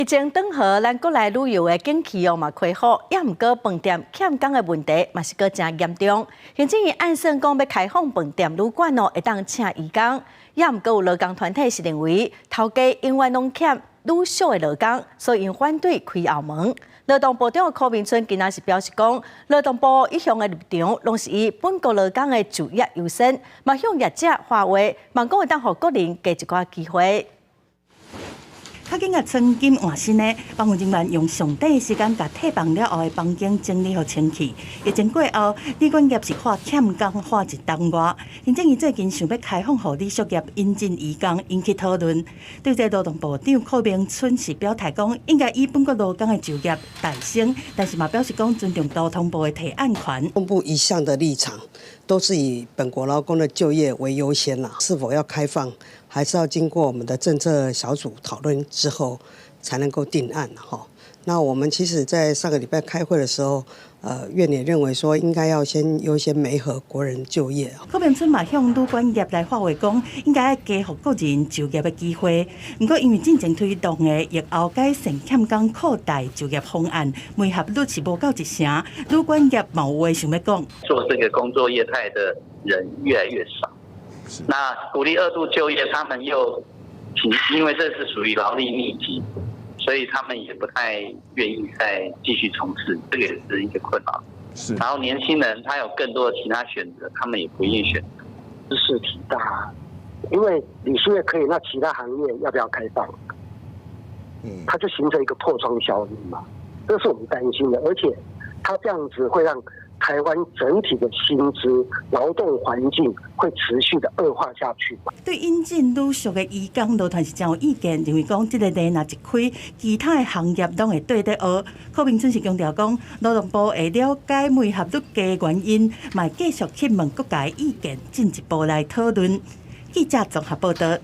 疫情轉好，咱國內旅遊的景氣哦嘛恢復，也毋過飯店欠工的問題嘛是閣誠嚴重。行政院按算講欲開放飯店旅館哦，會當請移工，也毋過有勞工團體是認為頭家永遠攏欠女宿的勞工，所以𪜶反對開後門。勞動部長柯明春今仔是表示講，勞動部一向的立場攏是以本國勞工的就業優先，嘛向業者發話，望講會當予國人加一寡機會。較緊共床巾換新的，房務人員用上短的時間，共退房了後的房間整理予清氣。疫情過後，旅館業是看欠工看一冬外。行政院最近想欲開放予旅宿業引進移工，引起討論。對這勞動部長柯明春是表態講，應該以本國勞工的就業為先，但是嘛表示講尊重勞動部的提案權。勞動部一向的立場都是以本國勞工的就業為優先啦，是否要開放，還是要經過我們的政策小組討論之後，才能夠定案哈。那我們其實，在上個禮拜開會的時候，院也認為說，應該要先優先媒合國人就業。柯明春嘛向旅館業來發話講，應該愛加予國人就業的機會。毋過，因為進前推動的疫後改善欠工擴大就業方案，媒合率是無夠一成，旅館業嘛有話想欲講。做這個工作業態的人越來越少。那鼓勵二度就業，他們又因為這是屬於勞力密集，所以他們也不太願意再繼續從事，這個也是一個困擾。然後年輕人他有更多的其他選擇，他們也不願意選擇。茲事體大，因為旅宿業可以，那其他行業要不要開放？它就形成一個破窗效應嘛，這是我們擔心的。而且，它這樣子會讓台灣整體的薪資、勞動環境會持續的惡化下去。對引進旅宿的移工，勞團是誠有意見，認為講這個例若一開，其他的行業攏會綴咧學。柯明春是強調講，勞動部會了解媒合率低原因，嘛會繼續去問各界意見，進一步來討論。記者綜合報道。